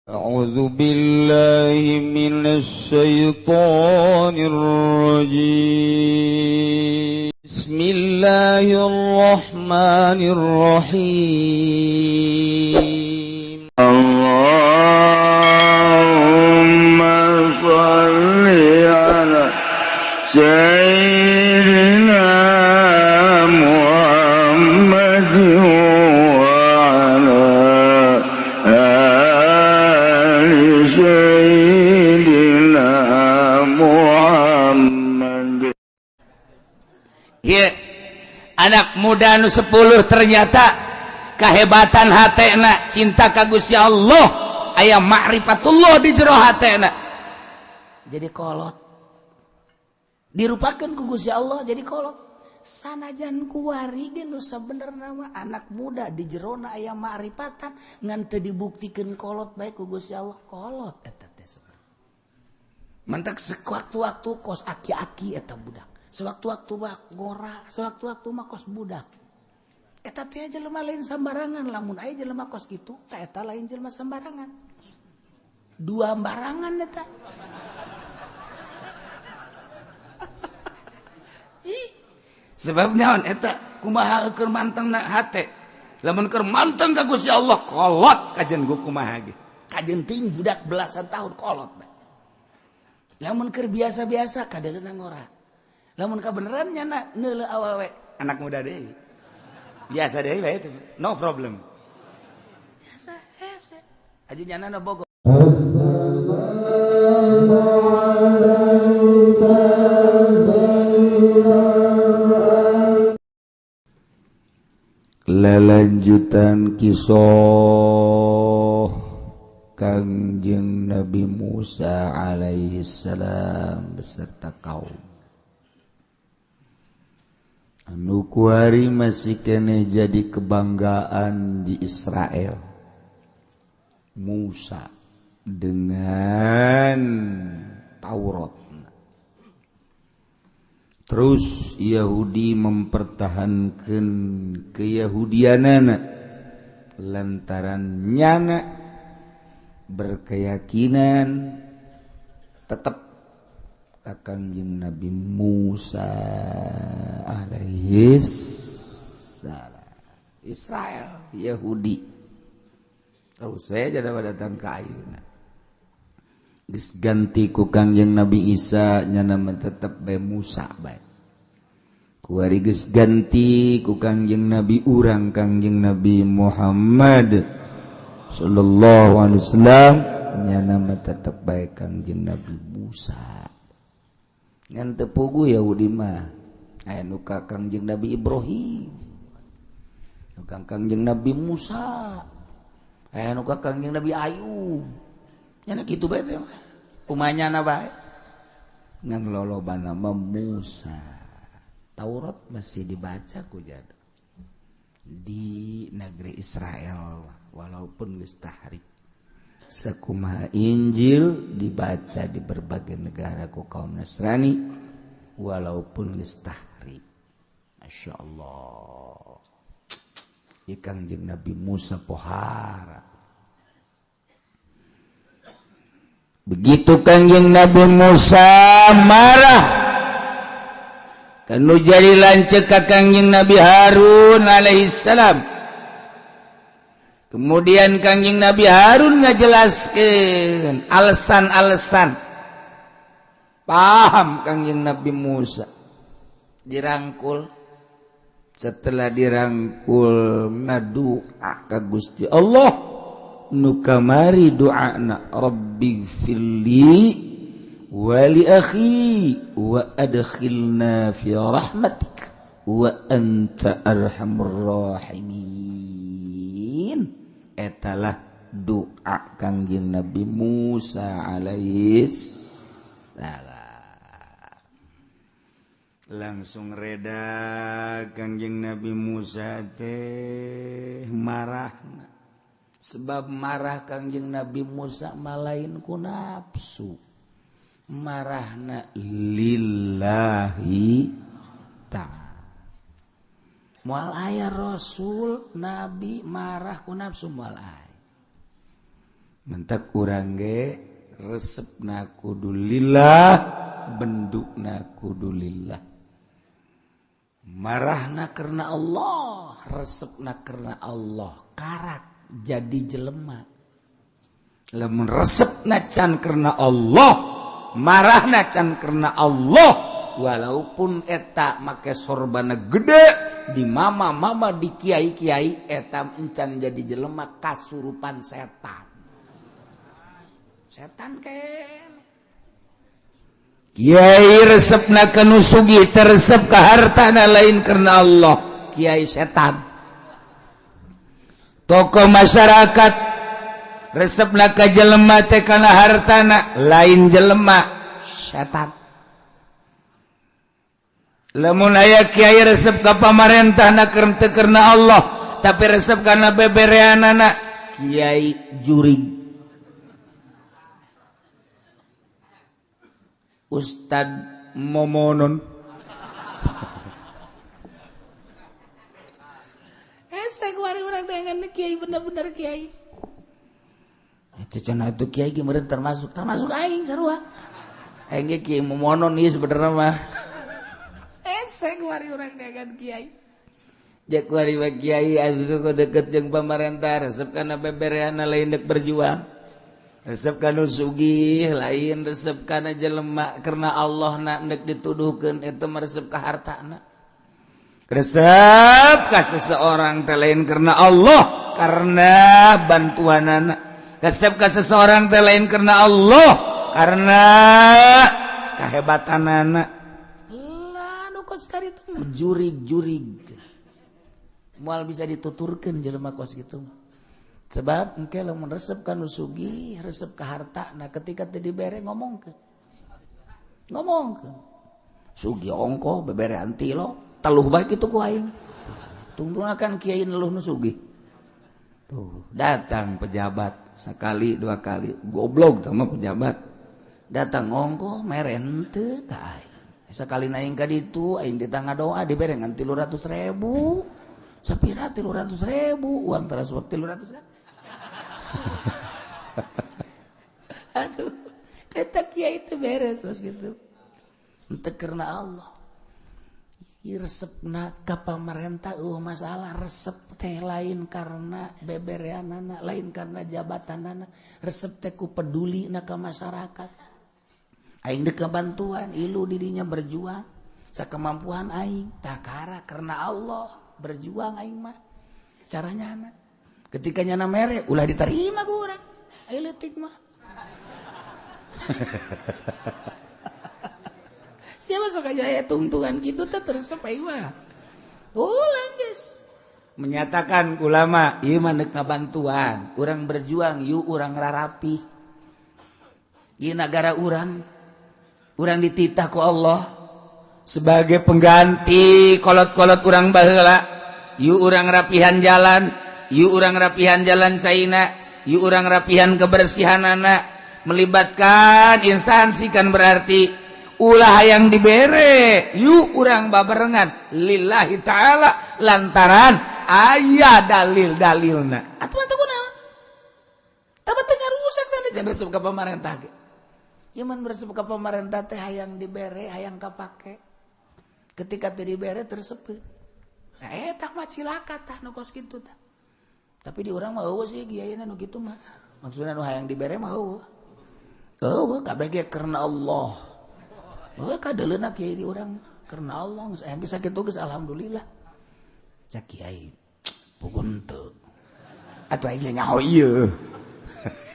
أعوذ بالله من الشيطان الرجيم. بسم الله الرحمن الرحيم. اللهم صل على سيدنا محمد وعلى آل سيدنا محمد. Iya, anak muda nu 10 ternyata kehebatan hatena cinta ka Gusti Allah, aya ma'rifatullah di jero hatena. Jadi kolot. Dirupakeun ku Gusti Allah jadi kolot. Sanajan kuari ge nu sabenerna mah anak muda di jerona aya ma'rifatan, ngan teu dibuktikeun kolot bae ku Gusti Allah, kolot eta teh sebenarnya. Mantak sewaktu-waktu kos aki-aki eta budak. Sewaktu-waktu mah ngora, sewaktu-waktu mah kos budak. Eta teh jelema lain sambarangan, lamun aya jelema kos kitu, ta eta lain jelema sambarangan. Dua barangan eta. Ih, sebab naon eta kumaha keur mantengna hate. Lamun keur manteng ka Gusti Allah kolot kajen gu kumaha ge. Kajen ting budak belasan tahun kolot bae. Lamun keur biasa-biasa kadeuleunan ngora. Lamun kabeneran nyana neuleu awewe anak muda deui. Biasa deui bae itu, no problem. Biasa hese. Aju nyana na bogo. Lelanjutan kisah Kangjeng Nabi Musa alaihi salam beserta kaum. Anu kuari masih kene jadi kebanggaan di Israel. Musa dengan Taurat. Terus Yahudi mempertahankan keyahudianana lantaran nyana berkeyakinan tetap Kangjeng Nabi Musa alaihi salam. Israel Yahudi terus saya jadi datang ke ayeuna geus ganti ku Kangjeng Nabi Isa nyana mah tetep bae Musa bae. Kuari geus ganti ku Kangjeng Nabi urang Kangjeng Nabi Muhammad sallallahu alaihi wasallam nyana mah tetep bae Kangjeng Nabi Musa. Ngan teu puguh Yahudi mah aya nu ka Kangjeng Nabi Ibrahim, nu ka Kangjeng Nabi Musa, aya nu ka Kangjeng Nabi Ayub. Nyana kitu bae teh kumanyana bae. Ngan lolobana mah Musa. Taurat masih dibaca ku jada di negeri Israel walaupun geus tahrif. Sakumaha Injil dibaca di berbagai negara ku kaum Nasrani walaupun geus tahrif. Masya Allah. Ieu Kangjeng Nabi Musa pohara. Begitu Kangjeng Nabi Musa marah kanu jadi lanceuk ka Kangjeng Nabi Harun alaihissalam. Kemudian Kangjeng Nabi Harun ngajelaskeun alasan-alasan. Paham Kangjeng Nabi Musa. Dirangkul. Setelah dirangkul ngadua ka Gusti Allah. Nu kamari doana Rabbi firli wa li akhi wa adkhilna fi rahmatik wa anta arhamur rahimin. Etalah doa Kangjeng Nabi Musa alaihi salam. Langsung reda Kangjeng Nabi Musa teh marah. Sebab marah Kangjeng Nabi Musa malain ku nafsu. Marahna lillahi ta'ala. Moal aya rasul nabi marah ku nafsu moal aya. Mentak urang ge resepna kudu lillah, bendukna kudu lillah. Marahna karena Allah, resepna karena Allah, karak jadi jelema. Lamun resepna can karena Allah, marahna can karena Allah, walaupun eta make sorbana gede di mama-mama di kiai-kiai, eta encan jadi jelema kasurupan setan. Setan ken. Kiai resepna ka nu sugih, teresep ka hartana lain karena Allah, kiai setan. Tokoh masyarakat resepna ka jelema teh kana hartana, lain jelema, setan. Lamun aya kiai resep ka pamarentah na teu karena Allah, tapi resep kana bebereanana, kiai jurig. Ustad Momonon. Saya kemarin orang dengan kiai bener-bener kiai. Itu cenah itu kiai gimana termasuk termasuk aing sarua. Aing ge kiai Momonon ieu sebenarnya mah. Saya kemarin orang dengan kiai. Jak kuari mah kiai asup deket jeung pamarentah, resep kana bebereana lain dek berjuang. Resep kana sugih lain resep kana jelema karena Allah na ndek dituduhkeun eta mah resep ka hartana. Resep ka seseorang teh lain karena Allah, karena bantuanana. Resep ka seseorang teh lain karena Allah, karena kehebatanana. Lah nu kos kitu jurig-jurig. Moal bisa dituturkeun jelema kos kitu. Sebab engke lamun resep ka nu sugih, resep ka harta, nah ketika teu dibere ngomongkeun. Ngomongkeun. Sugih ongkoh beberean tilo, teluh bae kitu ku aing. Tungtungakan kiai neluh nu sugih. Tuh, datang pejabat sekali dua kali, goblok sama pejabat. Datang ongkoh mere henteu ka aing. Sekali naing ka ditu aing di tangga doa dibere ngan 300.000. Sapira 300.000, uang transfer 300.000. Aduh, eta kiai itu beres mas gitu. Henteu karena Allah. Resepna ka pamarentah eueuh masalah, resep teh lain karena bebereanana, lain karena jabatanana, resep teh ku peduli na ka masyarakat. Aing deuk bantuan, ilu dirinya berjuang sakemampuan aing, takara karena Allah berjuang aing mah. Caranya anak. Ketika nyana mere ulah diterima ku urang. Ayo leutik mah. Siapa sok aja ya tungtungan gitu teh teresep aing mah. Ulang guys. Menyatakan ulama ieu mah deuk ngabantuan, urang berjuang yuk urang rarapi. Ieu nagara urang, urang dititah ku Allah sebagai pengganti kolot-kolot urang baheula. Yuk urang rapihan jalan, yuk urang rapihan jalan China, yuk urang rapihan kebersihanana, melibatkan instansi kan berarti ulah yang dibere, yuk urang babarengan lillahi ta'ala lantaran aya dalil-dalilna. Atuh atuh kunaon? Tah teu ngarusak sana resep ka pamarentah ge. Ieu mah resep ka pamarentah teh hayang dibere, hayang kapake. Ketika teu dibere tersepeuh. Nah eta mah cilaka tah nu kos kitu tah. Tapi di urang mah eueuh sih kiaina nu kitu mah. Maksudna nu hayang dibere mah eueuh. Eueuh kabeh ge karena Allah. Eueuh kadeuleuna kiai di urang karena Allah geus aya geus sakitu geus alhamdulillah. Cak kiai pugun teu. Atuh aing nyaho ieu.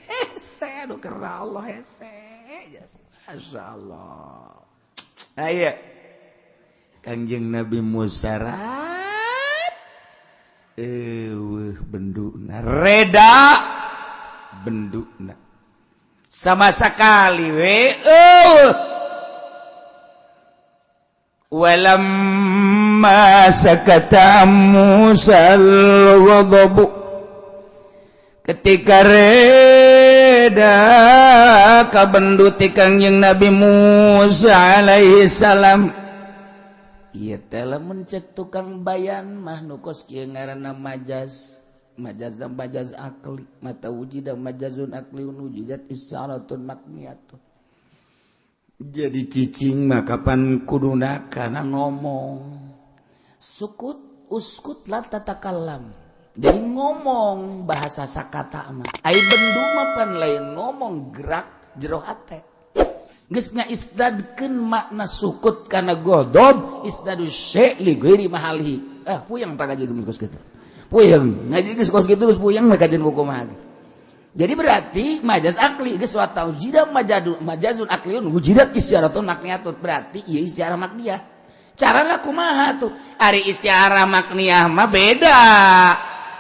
Hese nu karena Allah hese. Masyaallah. Aya Kangjeng Nabi Musa rat eueuh benduna reda benduna sama sekali we eueuh. Walamma sakata Musa al-ghadab, ketika reda kabendu ti Kangjeng Nabi Musa alaihi salam. Ieu teh lamun cek tukang bayan mah nu kos kieu ngaranna majas. Majaz dan majaz akli mata wujida majazun akli wujidat isyaratun makniyatun. Jadi cicing mah kapan kuduna kana ngomong. Sukut uskut la tatakallam. Jadi ngomong bahasa sakata mah. Ai bendu mah pan lain ngomong gerak jero hate. Geus ngaisdadkeun makna sukut kana godob isdadu syai' li ghairi mahalihi. Ah puyeng tak ngaji geus kitu. Puyeng ngaji geus kos kitu geus puyeng mah kajian kumaha ge. Jadi berarti majaz akli geus wa taujida majazun akliun wujidat isyaratun makniyatun berarti ieu isyarah makniyah. Carana kumaha tuh? Ari isyarah makniyah mah beda.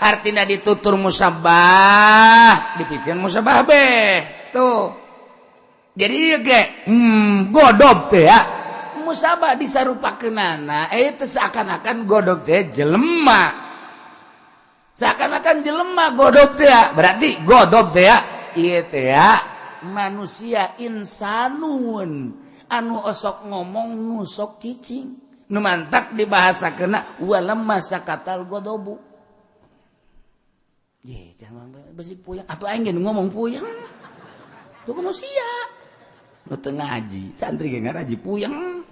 Artina ditutur musabbah, dipicieun musabbah beh. Tuh. Jadi ieu ge godob teh ya. Musabah disarupakeunana teh seakan-akan godob teh jelema. Seakan-akan jelema godob teh ya. Berarti godob teh ya ieu teh ya manusia insanun anu osok ngomong nusok cicing. Nu mantak dibahasakeunna walamma sakatal godobu. Ye, jangan besi puyeng atuh aing ge ngomong puyeng. Tuh kumaha sia. Nu teu ngaji, santri ge ngaraji puyeng.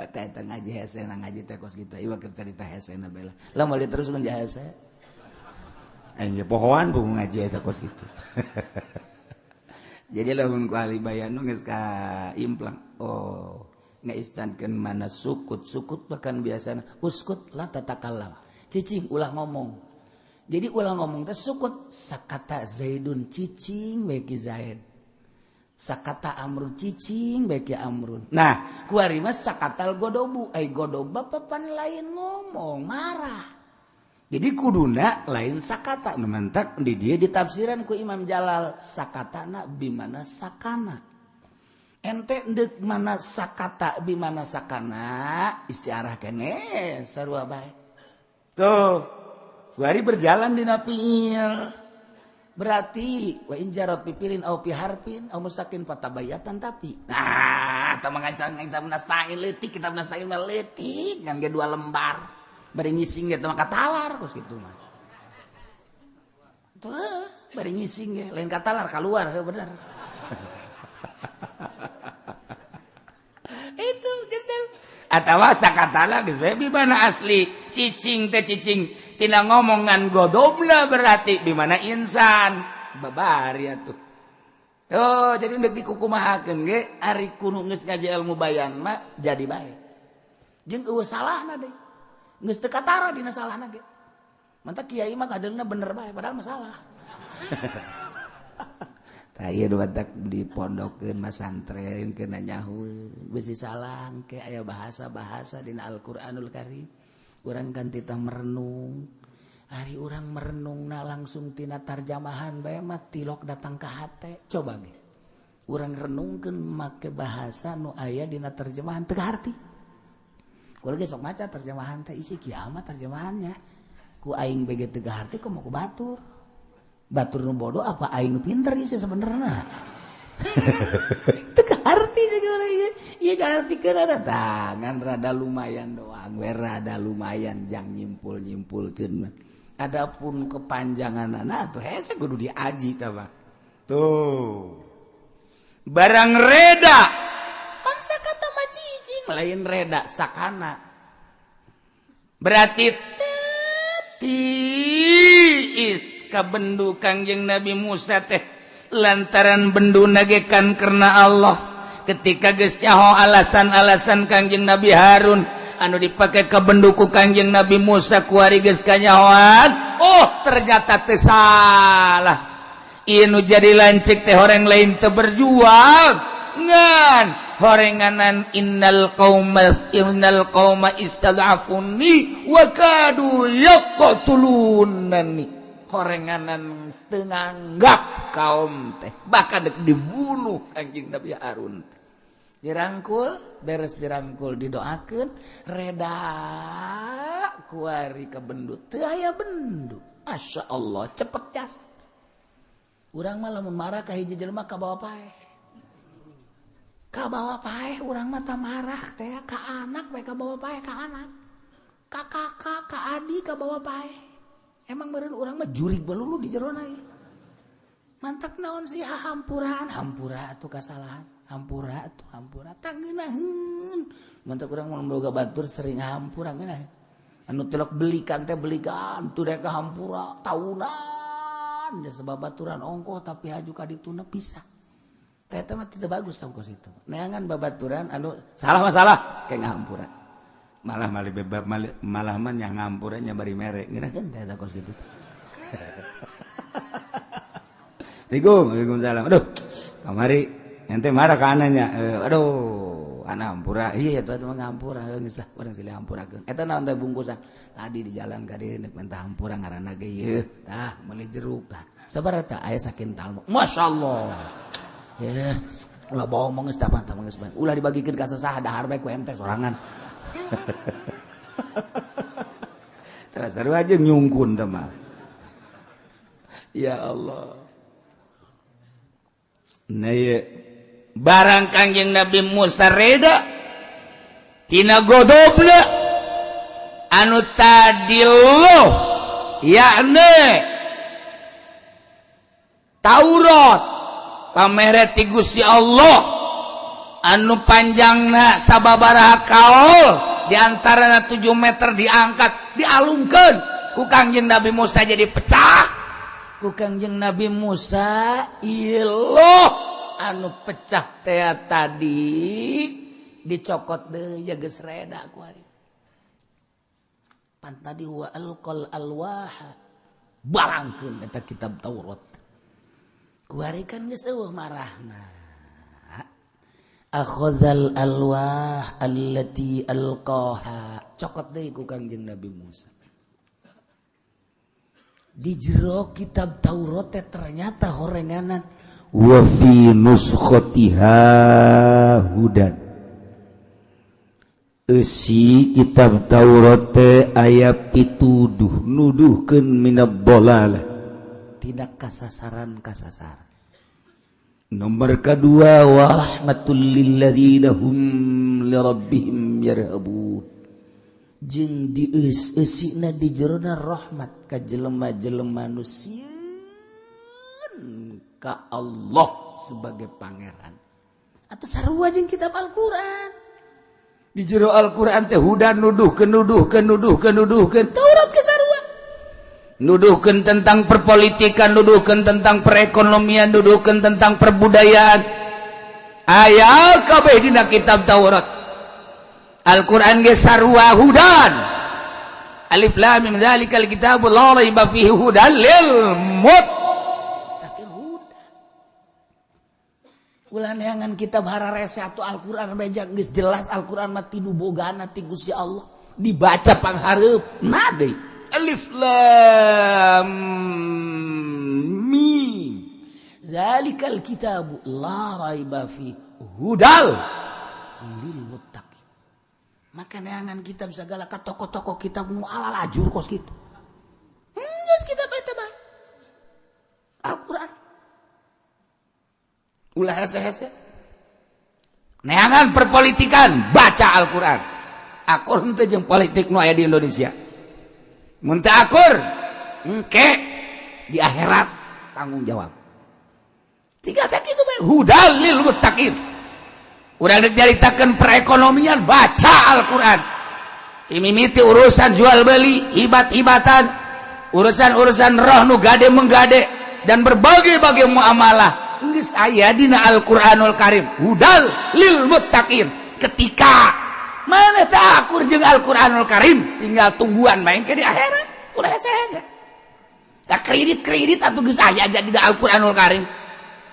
Eta ngaji hese na ngaji teh kos kitu. Ieu keur carita hese na bae lah. Lah moal diteruskeun ja hese. Aing ge pohoan bu ngaji eta kos kitu. Jadi lamun ku ahli bayan nu geus ka implang. Oh, ngaistankeun mana sukut, sukut bahkan biasana uskut la tatakallam. Cicing ulah ngomong. Jadi ulah ngomong teh sukut sakata Zaidun cicing bae ki Zaid. Sakata Amrun cicing bae ki Amrun. Nah, kuari mah sakatal godobu, ai godob papan lain ngomong, marah. Jadi kuduna lain sakata nu mantak di dieu ditafsiran ku Imam Jalal sakatana bimana sakana. Ente deuk mana sakata bimana sakana istiarah keneh sarua bae. Tuh, kuari berjalan dina fiil. Berarti wa in jarat pipilin au piharpin au musakin patabayatan tapi. Nah, tah mengancang-ancang nasta'in leutik kita nasta'in mah leutik ngan ge 2 lembar. Bari ngising ge teh mah katalar kos kitu mah. Tuh, bari ngising ge lain katalar keluar heuh bener. Itu geus teh. Atawa sakatala geus bae bimana asli cicing teh cicing tina ngomongan godobna berarti bimana insan babari atuh. Tuh, jadi ndek dikukumahakeun ge ari kuno geus ngaji ilmu bayan mah jadi bae. Jeung eueuh salahna deui. Geus teu katara dina salahna ge. Mantak kiai mah kadeungna bener bae padahal mah salah. Tah ieu nu mantak di pondokkeun masantren keuna nyahueun bisi salah ke aya bahasa-bahasa dina Al-Qur'anul Karim. Urang kan tita merenung. Ari urang merenungna langsung tina tarjamahan bae mah tilok datang ka hate. Coba ge. Urang renungkeun make bahasa nu aya dina terjemahan teu kaharti. Kula ge sok maca terjemahan teh isi kiamat terjemahannya. Ku aing bege teu kaharti kumaha ku batur. Batur nu bodoh apa aing nu pinter ieu sebenarnya. Teu kaharti segala ieu. Ieu kahartikeun ada tangan rada lumayan doang we rada lumayan jang nyimpul-nyimpulkeun mah. Adapun kepanjanganana atuh hese kudu diaji tah mah. Tuh. Barang reda bangsa kata mah cicing lain reda sakana. Berarti tiis kabendu Kangjeng Nabi Musa teh lantaran bendu nagekan karena Allah ketika geus nyaho alasan-alasan Kangjeng Nabi Harun anu dipake ka bendu ku Kangjeng Nabi Musa kuari geus kanyahoan oh ternyata teu salah ieu nu jadi lanceuk teh horeng lain teu berjuang ngan horenganan innal qauma istad'afuni wa kadu yaqtulunani horenganan teu nganggap kaum teh bahkan dek dibunuh Kangjeng Nabi Harun teh. Dirangkul beres dirangkul didoakeun reda kuari ka bendu teu aya bendu Masya Allah cepet jasa. Urang mah lamun marah ka hiji jelema ka bawa paeh. Ka bawa paeh urang mah tah marah teh ka anak bae ka bawa paeh ka anak. Ka kakak, ka adik ka bawa paeh. Emang meureun urang mah jurig balulu di jerona ieu. Mantak naon sih hampuraan, hampura atuh kasalahan, hampura atuh hampura tangeunaheun. Mantak urang mun boga batur sering hampura ngeunah. Anu tilok belikan teh belikan tuh rek hampura tahunan da sebab baturan ongkoh tapi haju ka dituna pisah. Teh eta mah tidak bagus tau kos itu. Neangan babaturan anu salah masalah kayak ngahampura. Malah malih bebab malah mah nya ngahampura nya bari mere. Ngeunaheun teh eta kos kitu. Assalamualaikum, waalaikumsalam. Aduh, kamari ente marah ka ananya. Aduh, anak hampura. Iya, eta mah ngahampura geus lah, urang silih hampurakeun. Eta naon teh bungkusan? Tadi di jalan ka dieu neuk minta hampura ngaranna ge ieu. Tah, meuli jeruk tah. Sabar eta aya sakintal. Masyaallah. Ya, ulah bohong geus tah pantah geus bae. Ulah dibagikeun ka sasaha dahar bae ku ente sorangan. Terus sarua aja nyungkun teh mah. Ya Allah. Nah, barang Kangjeng Nabi Musa reda tina godobna anu tadi loh yakni Taurat pamere ti Gusti Allah anu panjangna sababaraha kaol diantarana 7 meter diangkat dialungkeun ku Kangjeng Nabi Musa jadi pecah. Ku Kangjeng Nabi Musa ieu anu pecah teh tadi dicokot deui ya geus reda ku ari. Pan tadi wa alqal alwaha barangkeun eta kitab Taurat. Ku ari kan geus eueuh marahna. Akhadzal alwah allati alqaha cokot deui ku Kangjeng Nabi Musa. Di jero kitab Taurat teh ternyata horenganan wa fi nuskhatiha hudan. Eusi kitab Taurat teh aya pituduh nuduhkeun minad dhalalah tidak kasasaran kasasaran. Nomor kedua wa rahmatul lil ladzina hum li rabbihim yarhabun. Jeung dieus-eusina di jerona rahmat ka jelema-jelema nu sieun ka Allah sebagai pangeran. Atau sarua jeung kitab Al-Qur'an. Di jero Al-Qur'an teh hudan nuduhkeun nuduhkeun nuduhkeun nuduhkeun Taurat ke sarua. Nuduhkeun tentang perpolitikan, nuduhkeun tentang perekonomian, nuduhkeun tentang perbudayaan. Aya kabeh dina kitab Taurat. Al-Qur'an ge sarua hudan. Alif lam mim dzalikal kitabu la raiba fihi hudan lil muttaqin. Hudan. Ulah neangan kitab hararese atau Al-Qur'an beja geus jelas Al-Qur'an mah ti nu bogana ti Gusti Allah. Dibaca panghareup na deui. Alif lam mim dzalikal kitabu la raiba fihi hudal lil muttaqin. Maka neangan kitab segala ka toko-toko kitab nu ala lajur kos kitu. Geus kitab eta mah. Al-Qur'an. Ulah hese-hese. Neangan perpolitikan, baca Al-Qur'an. Akur henteu jeung politik nu aya di Indonesia. Mun teu akur, engke di akhirat tanggung jawab. Tinggal sakitu bae hudal lil muttaqin. Urang rek nyaritakeun perekonomian, baca Al-Qur'an. Imimiti urusan jual beli, hibat-hibatan, urusan-urusan roh nu gade menggade dan berbagai-bagai muamalah. Geus aya dina Al-Qur'anul Karim. Hudal lil muttaqin. Ketika mana teh akur jeung Al-Qur'anul Karim, tinggal tungguan main ke di akhirat. Ulah hese-hese. Da kredit-kredit atuh geus aya aja dina Al-Qur'anul Karim.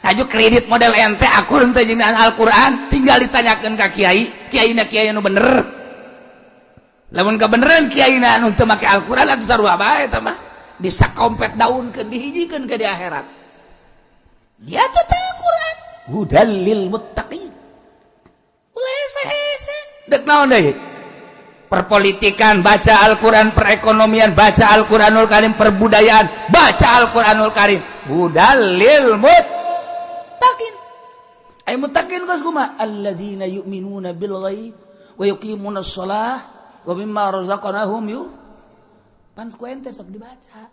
Taju kredit model ente akur henteu jeung Al-Qur'an, tinggal ditanyakeun ka kiai, kiaina kiai nu bener. Lamun kabeneran kiaina anu teu make Al-Qur'an atuh sarua bae eta mah. Disakompet daunkeun dihijikeun ke di akhirat. Dia tuh teh Al-Qur'an hudal lil muttaqin. Ulah hese-hese. Dek naon deui? Perpolitikan baca Al-Qur'an, perekonomian baca Al-Qur'anul Karim, perbudayaan baca Al-Qur'anul Karim. Hudal lil muttaqin. Ay muttaqin kos kumaha? Alladzina yu'minuna bil ghaib wa yuqimuna shalah wa mimma razaqnahum yu. Pan ku ente sok dibaca.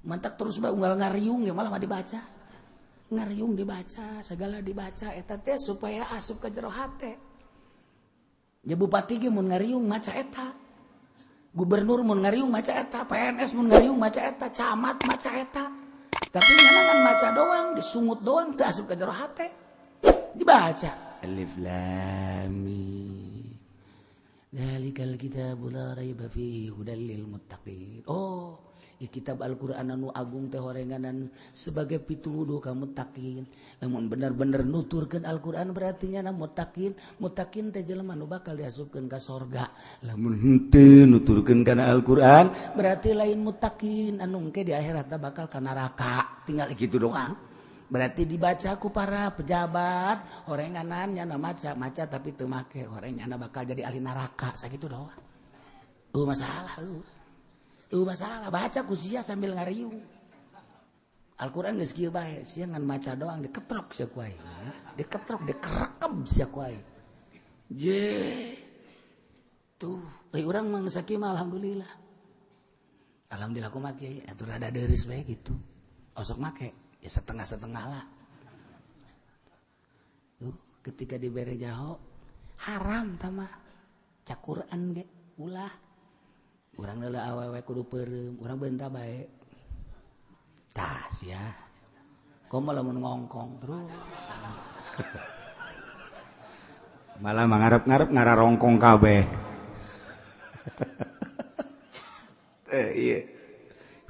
Mantak terus bae unggal ngariung ya malah mah dibaca. Ngariung dibaca, segala dibaca eta teh supaya asup ka jero hate. Ya bupati ge mun ngariung maca eta. Gubernur mun ngariung maca eta, PNS mun ngariung maca eta, camat maca eta. Tapi nyana kan maca doang, disungut doang teu asup ka jero hate. Dibaca. Alif lam mim. Dzalikal kitabu la raiba fihi hudal lil muttaqin. Oh, kitab Al-Qur'an anu agung teh horenganan sebagai pituduh ka muttaqin. Lamun bener-bener nuturkeun Al-Qur'an berarti nyana muttaqin, muttaqin teh jelema nu bakal diasupkeun ka sorga. Lamun henteu nuturkeun kana Al-Qur'an berarti lain muttaqin anu engke di akhirat bakal ka neraka. Tinggal gitu doang. Berarti dibaca ku para pejabat horenganan nyana maca-maca tapi teu make horeng nyana bakal jadi ahli neraka sakitu doang. Masalah masalah baca ku sia sambil ngariung. Al-Qur'an geus kieu bae, sia ngan maca doang diketrok sia ku aing. Diketrok, dikerekeb sia ku aing. Je. Tuh, euy urang mah geus sakieu mah alhamdulillah. Alhamdulillah kumaha kiai atuh rada deureus bae gitu. Osok make ya setengah-setengah lah. Tuh, ketika dibere jaho haram tama cak Quran ge ulah. Urang leula awewe kudu peureum, urang beunta bae. Tah sia. Komo lamun ngongkong terus. Malah mangarep-ngarep ngararongkong kabeh. Iya.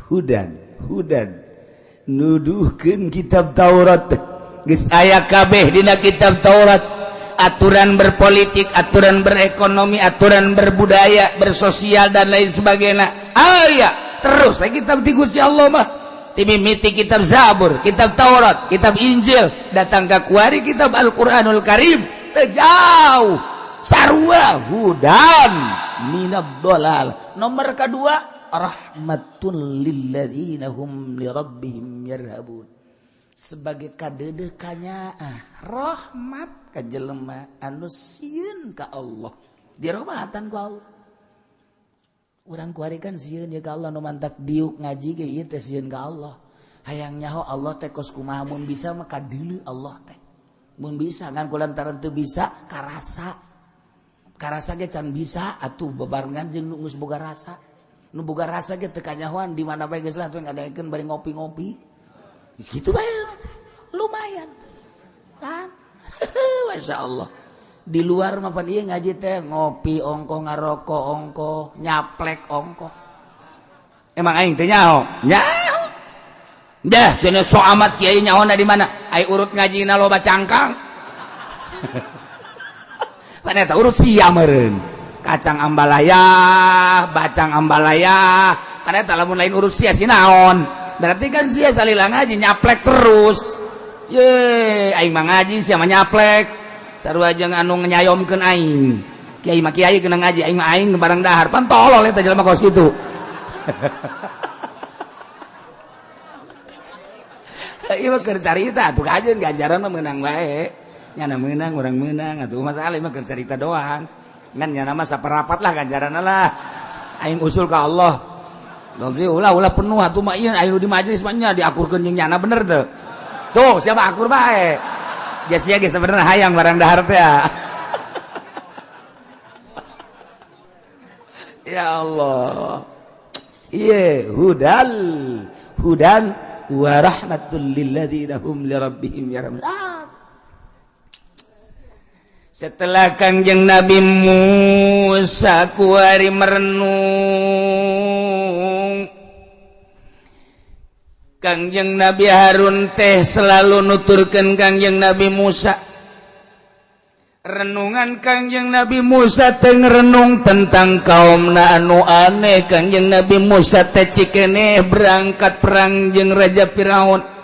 Hudan, hudan. Nuduhkeun kitab Taurat. Geus aya kabeh dina kitab Taurat. Aturan berpolitik, aturan berekonomi, aturan berbudaya, bersosial dan lain sebagainya. Aya terus we kitab ti Gusti Allah mah. Ti mimiti kitab Zabur, kitab Taurat, kitab Injil, datang ka kuari kitab Al-Qur'anul Karim. Teu jauh. Sarua hudan minad dolal. Nomor kedua rahmatul lilladzina hum li rabbihim yarhabun. Sebagai kadeudeuh kanyaah rahmat ka jelema anu sieun ka Allah. Dirahmatan ku Allah. Urang kuari kan sieun ya ka Allah nu mantak diuk ngaji ge ieu teh sieun ka Allah. Hayang nyaho Allah teh kos kumaha mun bisa mah kadeuleu Allah teh. Mun bisa ngan kulantaran teu bisa karasa. Karasa ge can bisa atuh bebarengan jeung nu geus boga rasa. Nu boga rasa ge teu kanyahoan di mana bae geus lah atuh ngadaekeun bari ngopi-ngopi. Gitu bae lumayan kan. Masya Allah di luar mah pan ieu ngaji teh ngopi ongko, ngarokok ongko, nyaplek ongko. Emang aing teh nyaho? Nyaho. Dah cenah so amat kiai nyahona di mana? Ai urut ngajina loba cangkang. Pan eta urut sia meureun. Kacang ambalaya, bacang ambalaya. Pan eta lamun lain urut sia si naon? Berarti kan sia salila ngaji nyaplek terus. Ye, aing mah ngaji sia mah nyaplek. Sarua jeung anu nyayomkeun aing. Kiai mah kiai kena ngaji, aing mah aing barang dahar. Pan tolol eta jelema kos kitu. Ieu mah keur carita atuh kajeun ganjaran mah meunang bae. Nyana meunang, urang meunang atuh masalah ieu mah keur carita doang. Ngan nyana mah saperapat lah ganjaranna lah. Aing usul ka Allah. Dong ulah ulah penuh atuh mah ieu aya nu di majelis mah nya diakurkeun jeung nyana bener teu. Tuh siapa akur bae. Ja sia ge sebenarnya hayang barang dahar teh. Ya Allah. Ieu hudal hudan wa rahmatul lil ladzina hum li rabbihim yarhamun. Setelah Kangjeng Nabi Musa kuari merenung, Kangjeng Nabi Harun teh selalu nuturkeun Kangjeng Nabi Musa. Renungan Kangjeng Nabi Musa teh ngerenung tentang kaumna anu aneh. Kangjeng Nabi Musa teh cikeneh berangkat perang jeung Raja Firaun.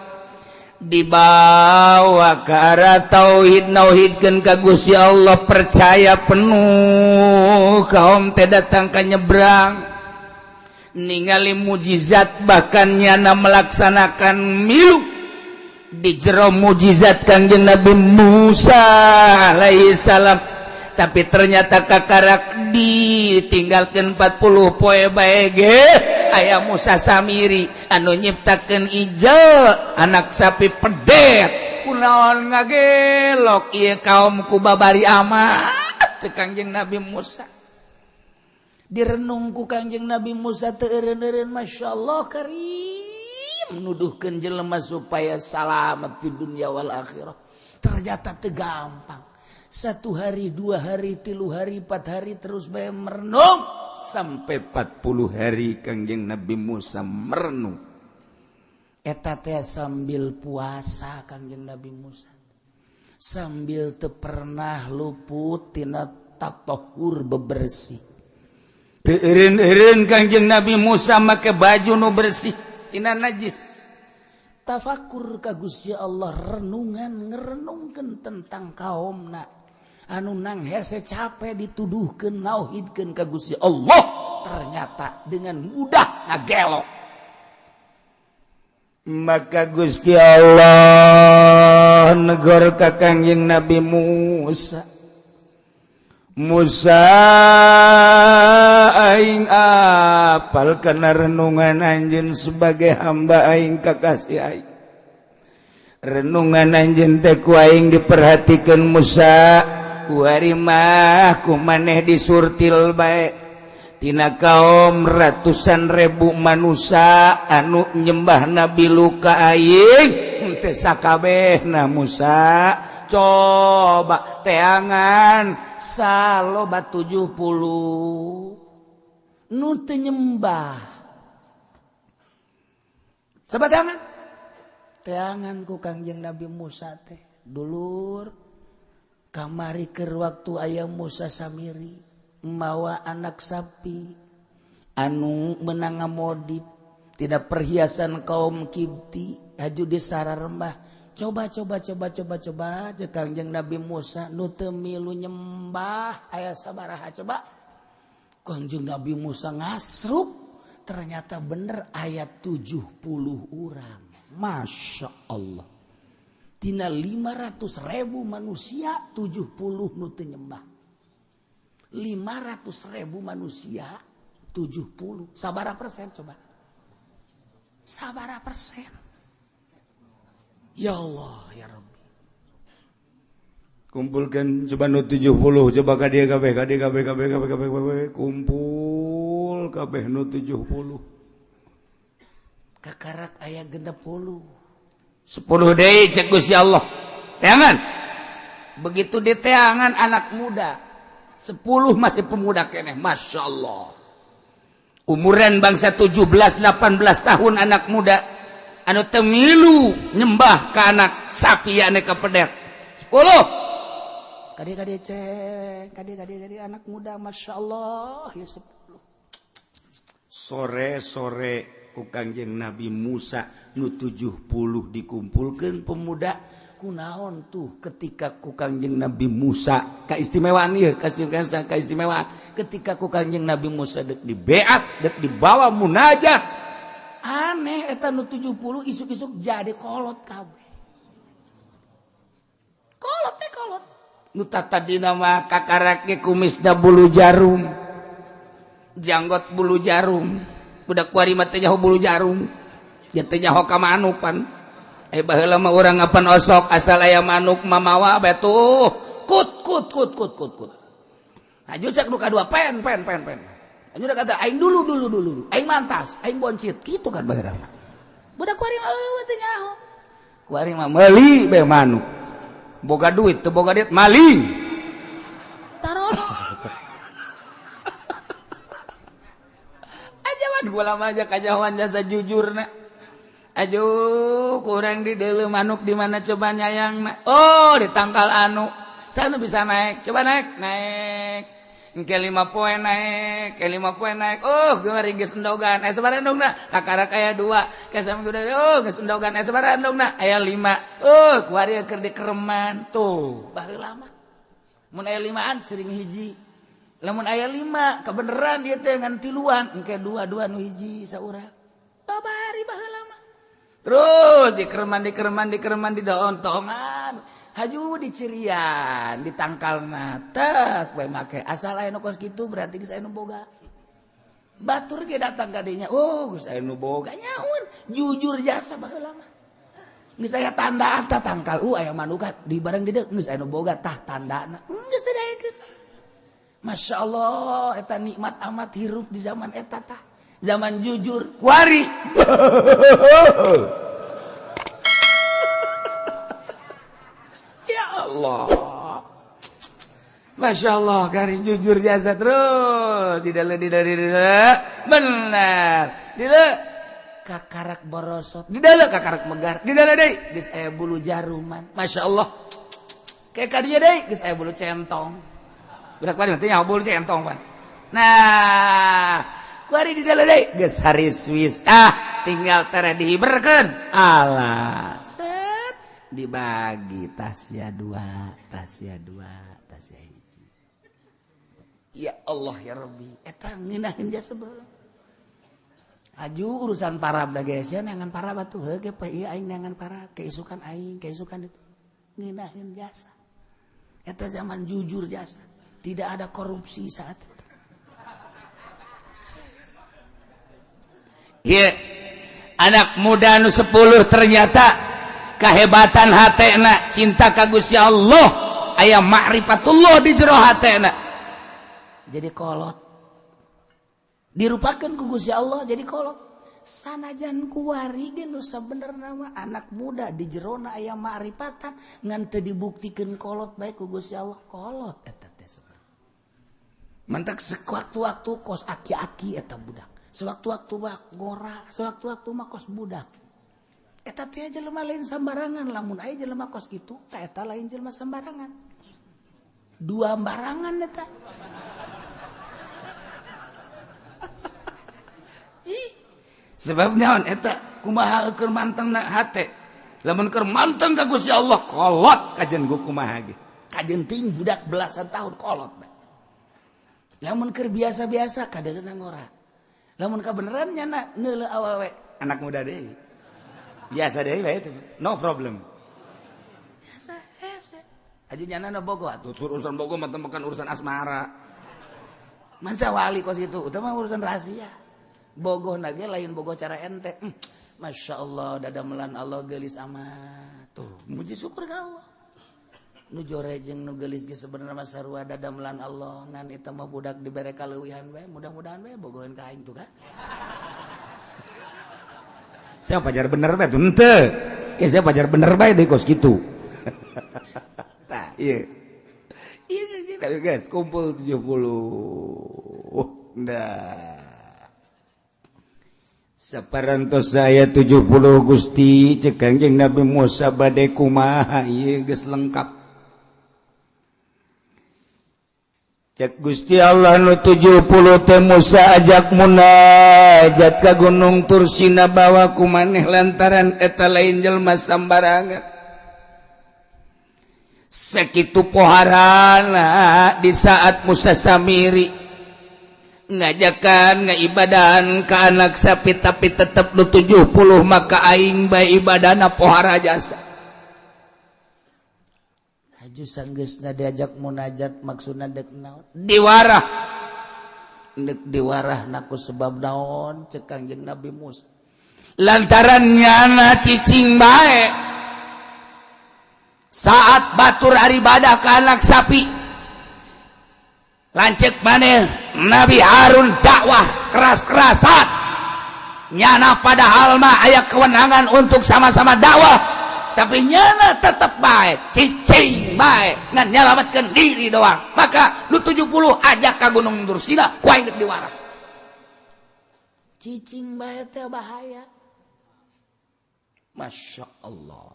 Dibawa ke arah tauhid, nauhidkeun ka Gusti Allah, percaya penuh. Kaum teh datang ka nyebrang ningali mujizat, bahkan nyana melaksanakan milu di jero mujizat Kangjeng Nabi Musa alaihi salam. Tapi ternyata kakarak ditinggalkan 40 poe bae ge Aya Musa Samiri anu nyiptakeun ijel anak sapi pedet, kunaon ngagelok ieu kaum ku babari amat? Cek Kangjeng Nabi Musa. Direnung ku Kangjeng Nabi Musa teu eureun-eureun, Masya Allah karim, nuduhkeun jelema supaya salamat di dunia wal akhirah ternyata teu gampang. 1 hari, 2 hari, 3 hari, 4 hari, terus bae merenung sampai 40 hari Kangjeng Nabi Musa merenung. Eta teh sambil puasa Kangjeng Nabi Musa, sambil teu pernah luput tina tatahur, bebersih. Teu eureun-eureun Kangjeng Nabi Musa make baju nu bersih tina najis. Tafakur ka Gusti Allah, renungan, ngerenungkeun tentang kaumna anu nang hese capek dituduhkeun nauhidkeun ka Gusti Allah, ternyata dengan mudah ngagelok. Maka Gusti Allah negor ka Kangjeng Nabi Musa, "Musa, aing apal kana renungan anjeun sebagai hamba aing, kakasih aing. Renungan anjeun teh ku aing diperhatikan. Musa, kuari mah ku maneh disurtil bae tina kaum ratusan ribu manusia anu nyembah Nabi Luka aing teh sakabehna. Musa, coba teangan saloba 70 nu teu nyembah. Coba teangan, teangan ku Kangjeng Nabi Musa teh, dulur. Kamari keur waktu aya Musa Samiri mawa anak sapi anu menang ngamodip tidak perhiasan kaum Kibti haju di sararembah. Coba, coba, coba, coba, coba, cek Kangjeng Nabi Musa, nu teu milu nyembah aya sabaraha? Coba Kangjeng Nabi Musa ngasruk, ternyata bener aya 70 orang. Masya Allah, tina 500 ribu manusia 70 nu teu nyembah. 500 ribu manusia 70, sabara persen coba? Sabara persen? Ya Allah ya Rabbi. Kumpulkan coba nu 70, coba ka dieu kabeh, ka dieu kabeh, kabeh, kabeh, kabeh, kabeh, kumpul kabeh nu 70. Kakarak aya 60. 10 deui, cek Gusti Allah, teangan. Begitu diteangan, anak muda 10 masih pemuda keneh, Masya Allah, umuran bangsa 17 18 tahun, anak muda anu teu milu nyembah ke anak sapi anu ka pedet 10. Kade kade cek kade kade kade, anak muda, Masya Allah ya, 10. Sore-sore ku Kangjeng Nabi Musa nu 70 dikumpulkan pemuda. Kunaon tuh ketika ku Kangjeng Nabi Musa, keistimewaan ieu, keistimewaan, keistimewaan, ketika ku Kangjeng Nabi Musa dek dibeat, dek dibawa munajat, aneh, eta nu 70 isuk-isuk jadi kolot kabeh. Kolot teh kolot. Nu tadina mah kakarak ge kumisna bulu jarum, janggot bulu jarum. Budak kuari mah teu nyaho bulu jarum ya, teu nyaho ka manuk pan. Eh, baheula mah urang apan osok asal aya manuk mamawa bae tuh, kut kut kut kut kut kut. Aju cek nu kadua, pen pen pen pen. Aju udah kata aing dulu dulu dulu, aing mantas, aing boncit gitu kan baheula mah. Budak kuari mah eueuh, teu nyaho. Kuari mah meuli bae manuk, boga duit teu boga duit maling. Taruh. Ajawan gua lama aja kajawan jasa jujurna. Aduh, kurang di deuleu manuk di mana coba nyayang? Oh, di tangkal anu sana bisa naik, coba naik, naik. Engke 5 poe naik, ke 5 poe naik. Oh, geus geus endogan. Eh, sabaraha endogna? Kakarak aya dua. Ke sama udah, oh, geus endogan. Eh, sabaraha endogna? Aya lima. Oh, kuari keur dikereman. Tuh, baheula mah. Mun aya limaan sering hiji. Lamun aya lima kebeneran dia teh ngan tiluan, engke dua dua nu hiji saurang. Babari baheula mah. Terus dikereman, dikereman, dikereman, di tongan haju dicirian di tangkalna tek bae make, asal aya nu kos kitu berarti geus aya nu boga. Batur ge datang ka dinya, oh geus aya nu boga nyaun, jujur jasa baheula mah. Geus aya tanda tah tangkal, aya manuka di bareng di dieu geus aya nu boga tah tandana. Geus teu daekeun. Masya Allah, eta nikmat amat hirup di zaman eta tah. Zaman jujur, kuari. Ya Allah. Masya Allah, garing jujur jasa terus. Tidak benar. Tidak kakarak borosot. Tidak kakarak megar. Tidak deui geus aya bulu jaruman. Masya Allah. Kayak kadinya deui geus aya bulu centong. Budak pan teh bulu centong pan. Nah, kuari di dalam deui geus haris wis. Ah, tinggal tere dihiberkeun. Alah, set dibagi tasya dua, tasya dua, tasya hiji. Ya Allah ya Rabbi, eta ngeunaheun jasa baheula. Aju urusan parab da geus ya neangan parab atuh heuh ge ieu aing neangan parab, keisukan aing, keisukan itu. Ngeunaheun jasa. Eta zaman jujur jasa. Tidak ada korupsi saat itu. Iya, anak muda nu 10 ternyata kehebatan hatena cinta ka Gusti Allah, aya ma'rifatullah di jero hatena. Jadi kolot. Dirupakeun ku Gusti Allah jadi kolot. Sanajan kuari ge nu sabenerna mah anak muda di jerona aya ma'rifatan ngan teu dibuktikeun kolot bae ku Gusti Allah kolot eta teh sebenarnya. Mantak sewaktu-waktu kos aki-aki eta budak. Sewaktu-waktu mah ngora, sewaktu-waktu mah kos budak. Eta teh jelema lain sembarangan, lamun aya jelema kos kitu, ta eta lain jelema sembarangan. Dua barangan eta. Ih, sebab naon eta kumaha keur mantengna hate. Lamun keur manteng ka Gusti Allah kolot kajen gu kumaha ge. Kajen ting budak belasan tahun kolot bae. Lamun keur biasa-biasa kadeuleuh ngora. Lamun kabeneran nyana neuleuh awewe. Anak muda deui. Biasa deui bae itu. No problem. Biasa hese. Aju nyana na bogo atuh. Urusan bogo mah bukan urusan asmara. Manca wali kos itu, utama urusan rahasia. Bogoh nage lain bogoh cara ente. Masya Allah dadamelan Allah geulis amat. Tuh, muji syukur ka Allah. Nu jore jeung nu geulis ge sebenarnya mah sarua dadamelan Allah ngan eta mah budak dibere kaleuwihan bae, mudah-mudahan bae bogoheun ka aing tuh kan. Saya pajar bener bae tuh henteu. Ya saya pajar bener bae deui kos kitu. Tah, ieu. Ieu guys, kumpul 70. Nah. Saparantos saya 70 Gusti cek Kangjeng Nabi Musa bade kumaha ieu geus lengkap. Cek Gusti Allah nu 70 teh Musa ajak munajat ka Gunung Tursina bawa ku maneh lantaran eta lain jelema sambarangan. Sakitu poharana di saat Musa Samiri ngajakan ngaibadahan ka anak sapi tapi tetep nu 70 maka aing bae ibadahna pohara jasa. Aju sanggeusna diajak munajat maksudna dek naon? Diwarah. Dek diwarah ku sebab naon cek Kangjeng Nabi Musa. Lantaran nyana cicing bae. Saat batur aribadah ka anak sapi. Lanceuk maneh Nabi Harun dakwah keras-kerasan. Nyana padahal mah aya kewenangan untuk sama-sama dakwah. Tapi nyana tetap baik, cicing baik, ngan nyelamatkan diri doang. Maka lu 70 ajak ka Gunung Tursina, ku aing deuk diwarah. Cicing bae teh bahaya. Masya Allah.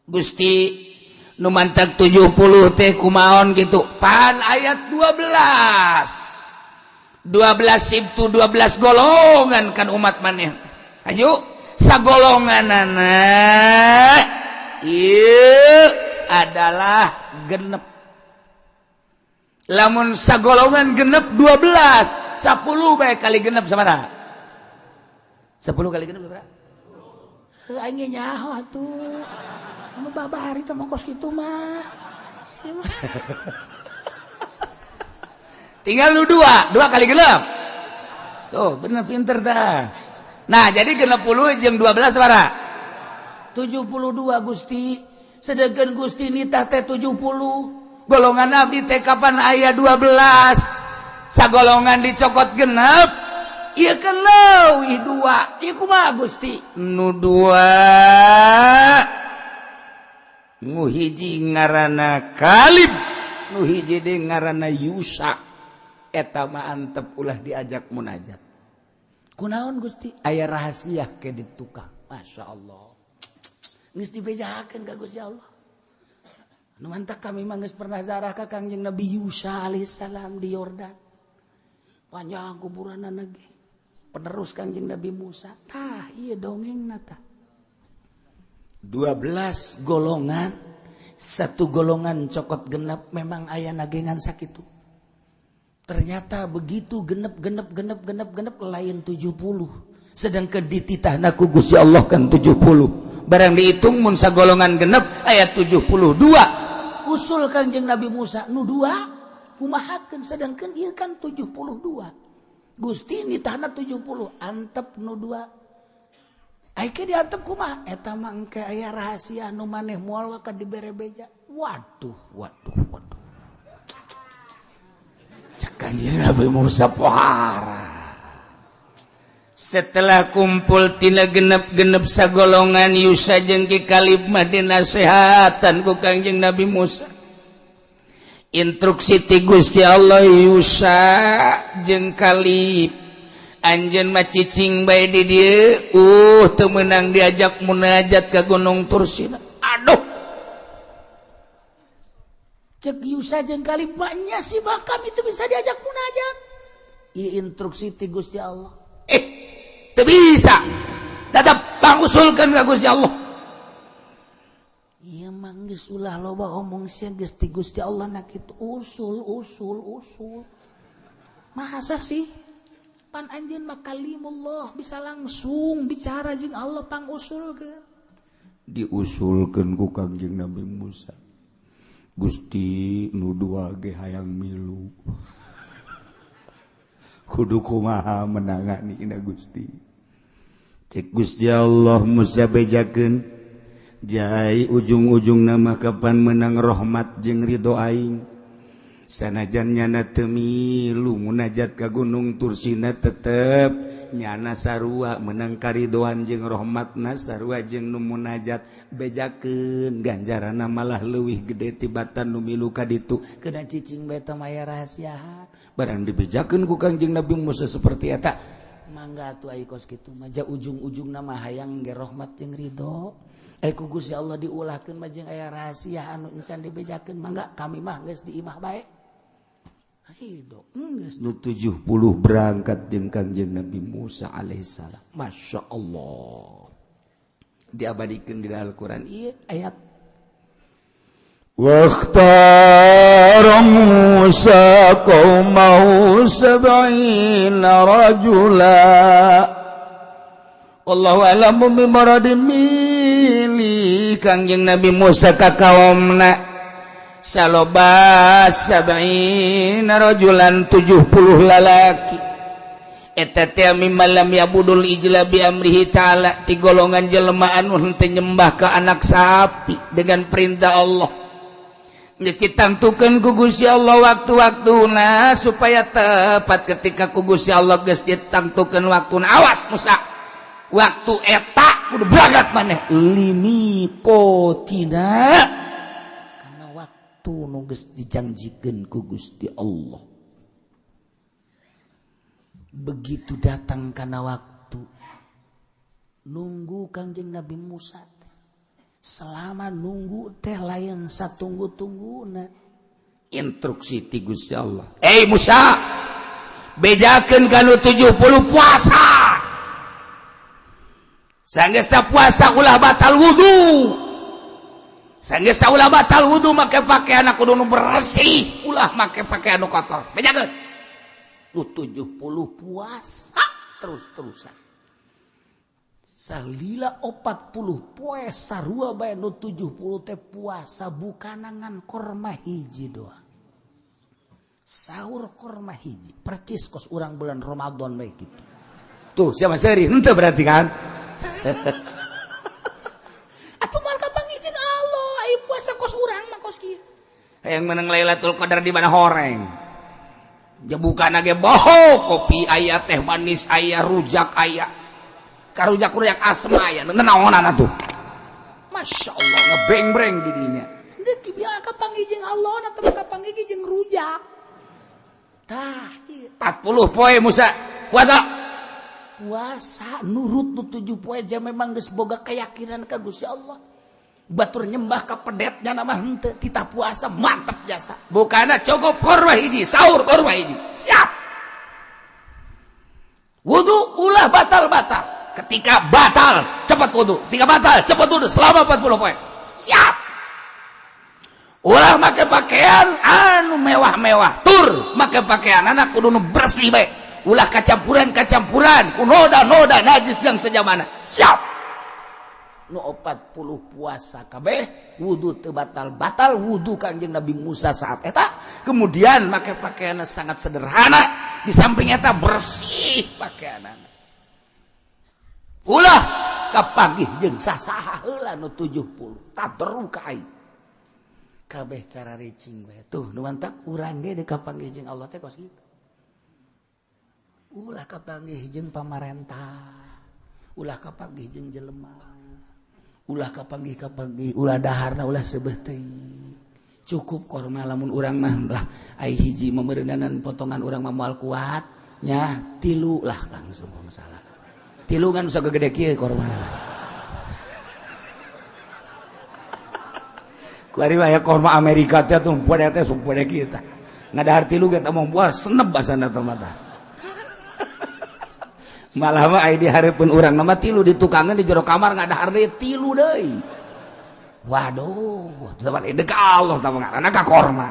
Gusti nu mantag 70 teh kumaon gitu. Pan ayat 12. 12 sibtu 12 golongan kan umat maneh. Ayo sagolonganana ieu adalah genep. Lamun sagolongan genep 12, 10 bae kali genep sabaraha? 10 kali genep sabaraha? Heuh aing ge nyaho atuh. Anu babari teh mah kos kitu mah. Tinggal lu 2 kali genep. Tuh bener pinter dah. Nah jadi 60 jeung 12 sabaraha? 72 Gusti. Sedangkan Gusti nitah teh 70. Golongan abdi teh kapan aya 12. Sagolongan dicokot genep. Ieu kan leuwih dua. Ieu kumaha Gusti? Nu dua. Nu hiji ngaranna Kalib, nu hiji deui ngaranna Yusa. Eta mah antep ulah diajak munajat. Kunaon Gusti? Aya rahasia ke di tukang. Masya Allah. Geus dibejakeun ka Gusti Allah. Nu mantak kami mah geus pernah zarah ka Kangjeng Nabi Yusa alaihissalam di Yordan. Panjang kuburanna ge. Penerus Kangjeng Nabi Musa. Tah, ieu dongengna tah. 12 golongan, satu golongan cokot genep memang aya nagengan sakitu. Ternyata begitu genep genep genep genep genep lain 70. Sedangkan dititahna ku Gusti Allah kan 70. Barang dihitung mun sagolongan genep aya 72. Usul Kanjeng Nabi Musa nu dua kumahakeun sedangkan ieu kan 72. Gusti nitahna 70 antep nu dua. Ai ke diantep kumaha? Eta mah engke aya rahasia nu maneh moal waka dibere beja. Waduh, waduh, waduh. Cek Kanjeng Nabi Musa pohara. Setelah kumpul tina genep-genep sagolongan Yusa jeung Ki Kalib mah dinasehatan ku Kangjeng Nabi Musa. Instruksi ti Gusti Allah Yusa jeung Kalib anjeun mah cicing bae di dieu teu meunang diajak munajat ka Gunung Tursina. Aduh. Cek Yusa jeung Kalib mah nya sih bah kami teu bisa diajak munajat. Ieu instruksi ti Gusti Allah. Teu bisa. Tetap pangusulkeun ka Gusti Allah. Ieu mah geus ulah loba omong sia geus ti Gusti Allah na kitu usul usul usul. Masa sih? Pan anjeun mah kalimullah bisa langsung bicara jeung Allah pangusulkeun. Diusulkeun ku Kangjeng Nabi Musa. Gusti nu dua ge hayang milu. Kudu kumaha menangani ina Gusti. Cek Gusti Allah Musa bejakeun jai ujung-ujung nama kapan menang rahmat jeung ridho aing. Sanajan nyana teu milu munajat ka Gunung Tursina tetep nyana sarua menang karidoan jeung rahmatna sarua jeung nu munajat bejakeun ganjaranna malah leuwih gede tibatan nu milu ka ditu. Keuna cicing bae teh maya rahasia. Barang dibejakeun ku Kangjeng Nabi Musa seperti eta. Mangga atuh ai kos kitu mah ja ujung-ujungna mah hayang ge rahmat jeung ridho. Ku Gusti Allah diulahkeun mah jeung aya rahasia anu encan dibejakeun mangga kami mah geus di imah bae. Ridho geus nu 70 berangkat jeung Kangjeng Nabi Musa alaihissalam. Masya Allah. Diabadikeun di Al-Qur'an ieu ayat واختار موسى قومه 70 رجلا Allahu a'lamu bimuradi milih Kangjeng Nabi Musa ka kaumna saloba 70 rajulan 70 lalaki eta teh mimma lam yabudul ijla bi amrihi ta'ala ti golongan jelema anu henteu nyembah ka anak sapi dengan perintah Allah. Geus ditantukeun ku Gusti Allah waktu-waktuna supaya tepat ketika ku Gusti Allah geus ditantukeun waktuna. Awas Musa, waktu eta kudu berangkat maneh limiqatina karena waktu nu geus dijanjikeun ku Gusti Allah. Begitu datang kana waktu nunggu Kangjeng Nabi Musa selama nunggu teh lain satunggu-tungguna instruksi ti Gusti Allah. Eh Musa, bejakeun kanu 70 puasa. Sanggeus puasa ulah batal wudu. Sanggeus ulah batal wudu make pakaian kudu nu bersih, ulah make pakaian nu kotor. Bejakeun. Nu 70 puasa terus-terusan. Salila 40 poe sarua bae nu 70 teh puasa bukanangan korma hiji doang. Sahur korma hiji percis kos urang bulan Ramadan bae kitu. Tuh siapa seri henteu berarti kan. Atuh moal kapanggih jeung Allah ai puasa kos urang mah kos kieu. Hayang menang Lailatul Qadar di mana horeng. Jebukana ge boho kopi aya, teh manis aya, rujak aya. Karujak-rujak asem aya, naonan atuh. Masya Allah ngebeng-breng di dinya. Deuk biar kapanggih jeung Allah na teh kapanggih jeung rujak. Tah 40 poe Musa puasa. Puasa nurut nu 7 poe jam memang geus boga keyakinan ka Gusti Allah. Batur nyembah ka pedetnya nama henteu titah puasa mantep jasa. Bukana cukup korma hiji, sahur korma hiji. Siap. Wudu ulah batal-batal. Ketika batal cepat wudu, ketika batal cepat wudu selama 40 poe. Siap. Ulah make pakaian anu mewah-mewah, tur make pakaian anak kudu nu bersih bae. Ulah kacampuran-kacampuran ku noda-noda najis jeung sejamana. Siap. Nu 40 puasa kabeh wudu teu batal-batal wudu Kangjeng Nabi Musa saat eta. Kemudian make pakaianna sangat sederhana, di samping eta bersih pakaianna. Ulah kapanggih jeung sasaha heula nu 70 taderu ka aing. Kabeh cara ricing bae. Tuh nu mantak urang ge deuk kapanggih jeung Allah teh kos kitu. Ulah kapanggih jeung pamarentah, ulah kapanggih jeung jelema, ulah kapanggih-kapanggih, ulah daharna ulah seubeuh teuing. Cukup korma lamun urang mah lah ai hiji memeureunanan potongan urang mah moal kuat nya tilu lah langsung masalah. Tilu kan bisa gede kieu korma. Kuari mah ya korma Amerika teh tuh poe teh sumpah kieu tah. Ngadahar tilu ge teh moal seneb basana teh mata. Malah mah ai di hareupeun urang mah tilu di tukangan di jero kamar ngadahar deui tilu deui. Waduh, teu balik ka Allah tah ngaranna ka korma.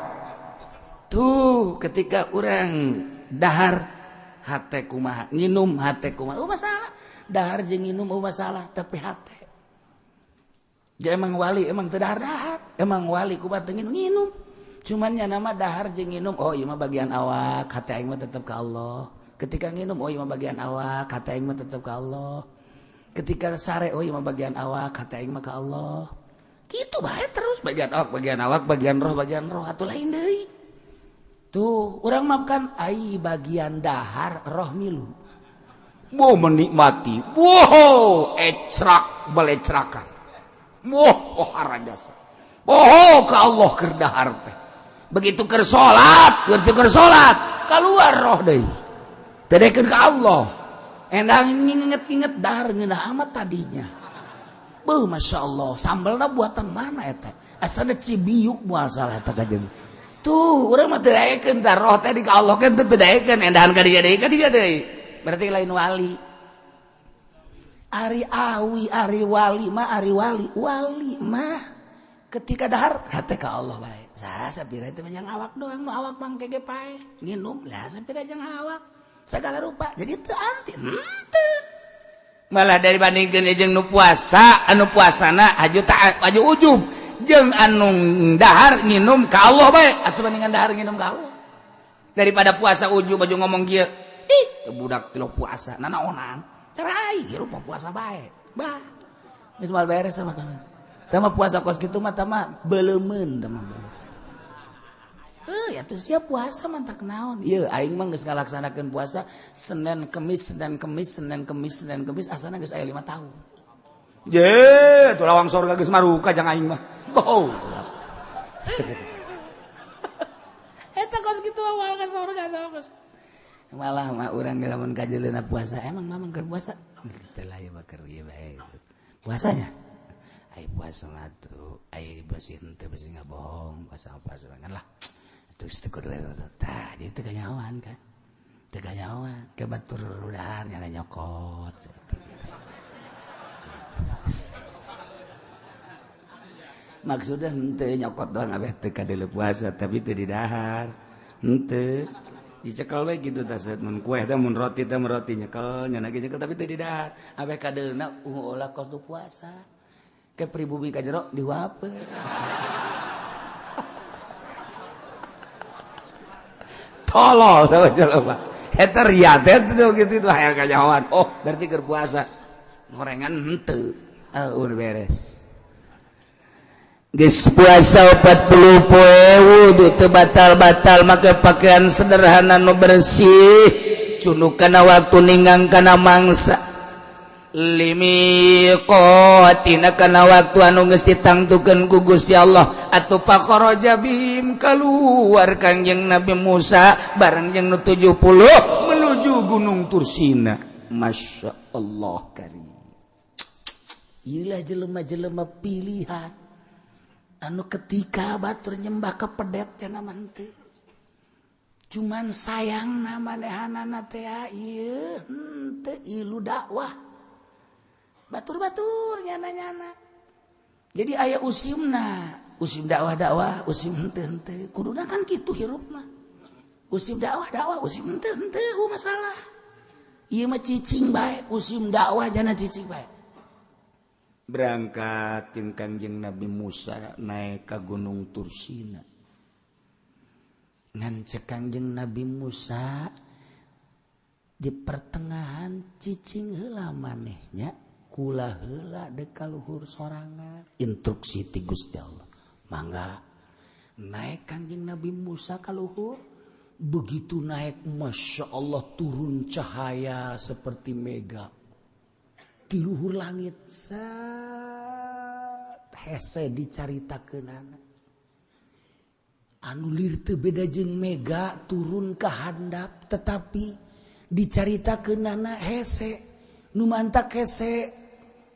Tuh ketika urang dahar hate kumaha, nginum hate kumaha, oh masalah. Dahar jeung nginum oh masalah, tapi hate. Ja emang wali emang teu dahar-dahar, emang wali kumaha teu nginum. Cuman nya nama dahar jeung nginum, oh ieu mah bagian awak, hate aing mah tetep ka Allah. Ketika nginum, oh ieu mah bagian awak, hate aing mah tetep ka Allah. Ketika sare, oh ieu mah bagian awak, hate aing mah ka Allah. Kitu bae terus bagian awak, bagian awak, bagian roh, atuh lain deui. Tuh, urang mah kan ai bagian dahar roh milu. Mau menikmati. Wow, ecrak belecrakan. Wah, oh harajasa. Oh, ka Allah keur dahar teh. Begitu keur salat, keur salat, keluar roh deui. Teu dekeun ka Allah. Endang nginget-nginget dahar ngeunah amat tadinya. Beuh, Masya Allah, sambalna buatan mana eta? Asana Cibiuk moal salah eta kajeun. Tuh, urang mah teu daekeun tah roh teh di ka Allah kan teu daekeun, endahan ka dieu deui ka dieu deui. Berarti lain wali. Ari awi, ari wali mah ari wali, wali mah ketika dahar hate ka Allah bae. Saha sapira teh jang awak doang, nu awak mangke ge pae. Nginum lah sapira jang awak. Segala rupa. Jadi teu anti henteu. Malah dari bandingkeun jeung nu puasa, anu puasana aju ta aju ujub jeung anu dahar nginum ka Allah bae. Atuh bandingan dahar nginum ka Allah. Daripada puasa ujub aju ngomong kieu. Ih, budak teu puasa, nanaonan. Cara aing rupa puasa bae. Bah. Geus moal beres sama kamu. Tah mah puasa kos kitu mah tah mah beleumeun tah mah. Heuh, atuh sia puasa mantak naon. Ieu aing mah geus ngalaksanakeun puasa Senin Kemis, Senin Kemis, Senin Kemis, Senin Kemis asana geus aya 5 tahun. Ye, tuh lawang sorga geus maruka jang aing mah. Boh. Eta kos kitu awal ka sorga tah kos. Malah mah urang ge lamun kajeleuna puasa, emang mamang keur puasa? Teu lah ieu mah keur ieu bae. Puasanya? Ai puasa mah tuh, ai beusi henteu beusi ngabohong, puasa-puasa kan lah. Terus teu kudu tah, jadi teu kanyahoan kan. Teu kanyahoan, ke batur udahan nyala nyokot. Maksudnya henteu nyokot doang abeh teu kadeuleu puasa, tapi teu didahar. Henteu dicekel we gitu tah mun kue teh mun roti teh mun roti nyekel nya lagi nyekel tapi teu didahar. Abeh kadeulna ulah kos nu puasa. Ke pribumi ka jero diwape. Tolol jelema. Eta ria teh gitu itu hayang kanyahoan. Oh, berarti keur puasa. Gorengan henteu. Ah, udah beres. Geus puasa 40 poe wudu teu batal-batal make pakaian sederhana nu bersih. Cunduk kana waktu ninggang kana mangsa. Limiqatina kana waktu anu geus ditangtukeun ku Gusti Allah atuh pakharaja bihim kaluar Kangjeng Nabi Musa bareng jeung nu 70 menuju Gunung Tursina. Masya Allah karim. Ieulah jelema-jelema pilihan anu ketika batur nyembah ka pedet cenah mah henteu. Cuman sayangna manehanana teh ieu henteu ilu dakwah. Batur-batur nyana-nyana. Jadi aya usimna, usim dakwah-dakwah, usim henteu-henteu. Kuduna kan kitu hirup mah. Usim dakwah-dakwah, usim henteu-henteu masalah. Ieu mah cicing bae, usim dakwah jana cicing bae. Berangkat jeung Kangjeng Nabi Musa naik ka Gunung Tursina. Ngan cek Kangjeng Nabi Musa di pertengahan cicing heula manehnya kula heula dek ka luhur sorangan. Instruksi ti Gusti Allah. Mangga naik Kangjeng Nabi Musa ka luhur, begitu naik Masya Allah turun cahaya seperti mega. Di luhur langit set hese dicaritakeunana. Anu lir teu beda jeung mega turun ka handap tetapi dicaritakeunana hese. Nu mantak hese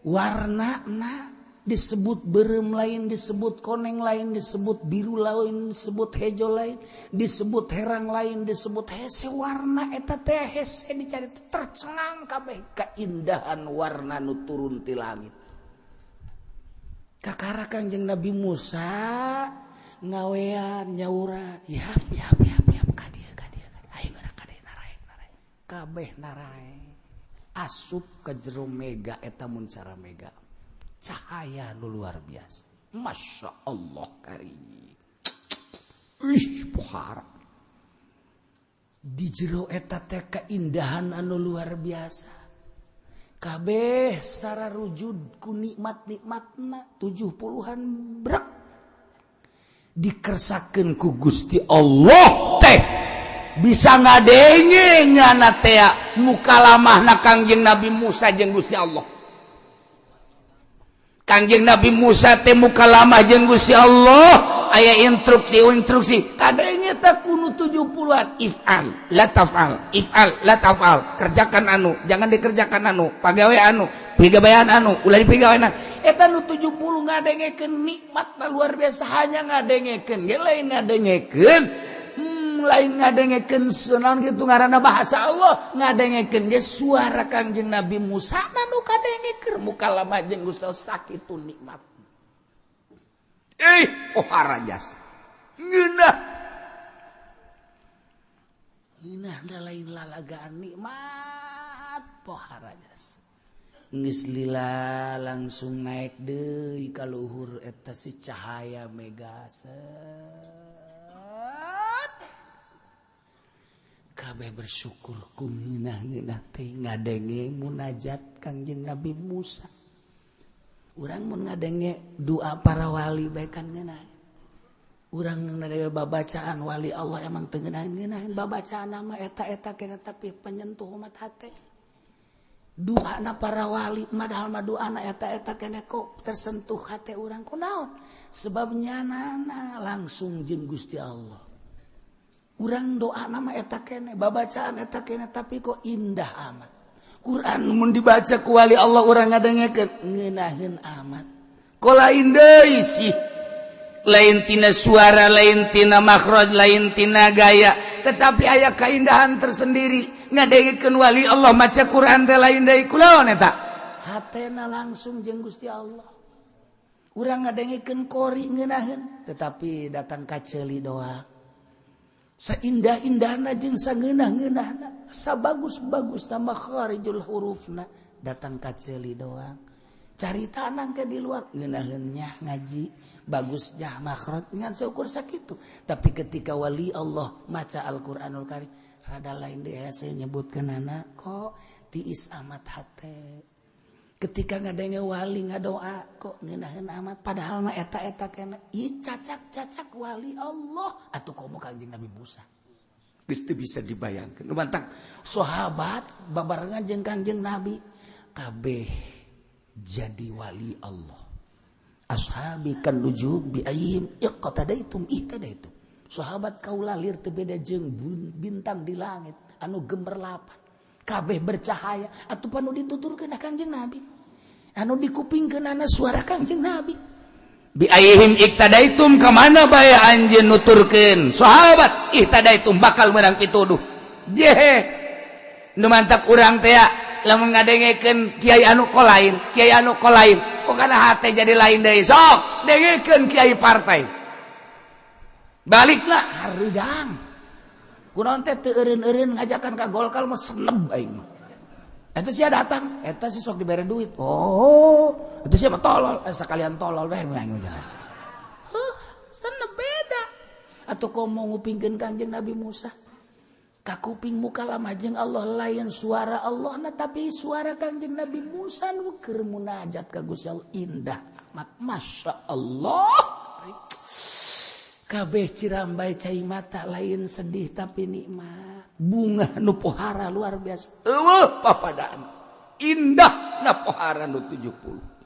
warnana disebut berem lain, disebut koneng lain, disebut biru lain, disebut hejo lain, disebut herang lain, disebut hese warna eta teh hese dicari tercengang kabeh keindahan warna nu turun ti langit. Kakara Kangjeng Nabi Musa ngawean nyauran, yap yap yap yap ka dieu ka dieu ayo geura ka dieu naraek naraek kabeh naraek asup ka jero mega eta mun cara mega. Cahaya nu luar biasa. Masya Allah karim. Ih, pohara. Di jero eta teh keindahan anu luar biasa. Kabeh sararujud ku nikmat-nikmatna 70-an brek. Dikersakeun ku Gusti Allah teh bisa ngadenge nyana teh mukalamahna Kangjeng Nabi Musa jeung Gusti Allah. Kangjeng Nabi Musa teh mukalamah jeung Gusti Allah aya instruksi-instruksi kadangnya tak kuno 70-an if'al la taf'al if'al la taf'al kerjakan anu jangan dikerjakan anu pagawe anu pigawean anu ulah dipigawean eta nu 70 ngadengekeun nikmat luar biasa hanya ngadengekeun ge lain ngadengekeun lain ngadengekeun naon kitu ngaranna bahasa Allah ngadengekeun ge suara Kangjeng Nabi Musa nu kadengekeun mukalamah jeung Gusti Allah sakitu nikmat. Pohara jasa ngeunah ngeunah da lain lalagaan nikmat pohara jasa. Geus lila langsung naik deui ka luhur eta si cahaya mega set. Kabeh bersyukur ku ngeunah-ngeunah teh ngadenge munajat Kangjeng Nabi Musa. Urang mun ngadenge doa para wali bae kan ngeunah. Urang ngadenge babacaan wali Allah emang teu ngeunah-ngeunahan babacaan mah eta-eta kena tapi penyentuh umat hate. Doana para wali padahal mah doana eta-eta kena kok tersentuh hate urang kunaon? Sebab nyanana langsung jeung Gusti Allah. Urang doa nama eta kene, babacaan eta kene tapi kok indah amat. Quran mun dibaca ku wali Allah urang ngadengekeun ngeunaheun amat. Kok lain deui sih. Lain tina suara, lain tina makhraj, lain tina gaya, tetapi aya keindahan tersendiri. Ngadengekeun wali Allah maca Quran teh lain deui kulaon eta. Hatena langsung jeung Gusti Allah. Urang ngadengekeun qori ngeunaheun, tetapi datang ka ceuli doa. Seindah-indahna jeung sangeunah-ngeunahna, sabagus-bagusna makharijul hurufna datang ka ceuli doang. Carita nangke di luar ngeunaheun ngaji bagus jah makhraj ngan seukur sakitu. Tapi ketika wali Allah maca Al-Qur'anul Karim rada lain deh. Saya nyebutkeun anak kok tiis amat hate ketika ngadenge wali ngadoa, kok ngeunaheun amat, padahal mah eta-eta kena ieu cacak-cacak wali Allah atuh, komo Kanjeng Nabi Musa. Geus teu bisa dibayangkeun. Nu mantak sahabat babarengan jeung Kanjeng Nabi kabeh jadi wali Allah. Ashabi kan nujum bi ayyihim iqtadaitum ihtadaitum. Sahabat kaula lir teu beda jeung bintang di langit anu gemerlapan, kabeh bercahaya. Atuh panu dituturkeun Kanjeng Nabi, anu dikupingkeun suara Kanjeng Nabi. Bi ayyihim iqtadaitum, ka mana bae anjeun nuturkeun sahabat, ihtadaitum, bakal menang pituduh. Jehe, nu mantak urang teh lamun ngadengekeun kiai anu kolain, kiai anu kolain, kok kana hate jadi lain deui. Sok dengekeun kiai partai, baliklah hareudang. Kunaon teh teu eureun-eureun ngajakan ka Golkar mah, seneb aing mah. Eta sia datang, eta sih sok dibere duit. Oh, itu siapa tolol, sekalian tolol bae aing. Huh, seneb beda. Atau komo ngupingkeun Kanjeng Nabi Musa. Kakuping muka lama jeung Allah, lain suara Allah nah, tapi suara Kanjeng Nabi Musa nu keur munajat ka Gusti Allah, indah amat, Masya Allah. Kabeh cirambai cai mata, lain sedih tapi nikmat, bunga nu pohara luar biasa. Eueuh papadaan indah na pohara nu 70.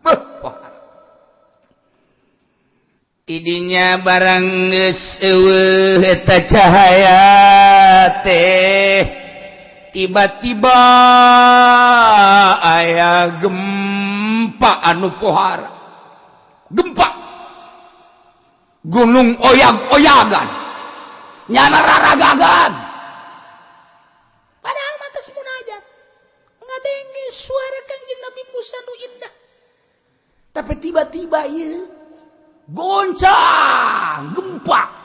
Beuh, pohara tidinya. Barang geus eueuh eta cahaya teh, tiba-tiba aya gempa anu pohara, gempa gunung oyag-oyagan, nyana raragagan. Padahal mantas munajat ngadenge suara Kangjeng Nabi Musa nu indah, tapi tiba-tiba ieu goncang gempa.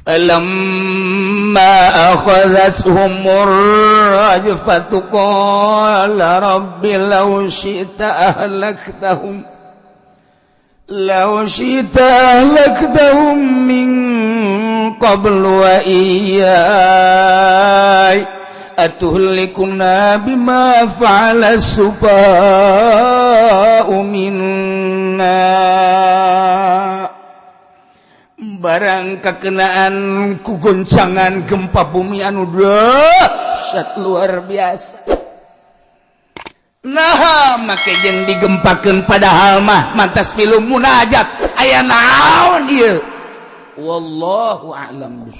فلما أخذتهم الرجفة قال رب لو شئت أهلكتهم لو شئت أهلكتهم من قبل وإياي أتهلكنا بما فعل السفهاء منا. Barang kekenaan ku goncangan gempa bumi anu dahsyat luar biasa, nah make jeung digempakeun, padahal mah mantas milu munajat. Aya naon ieu? Wallahu a'lam.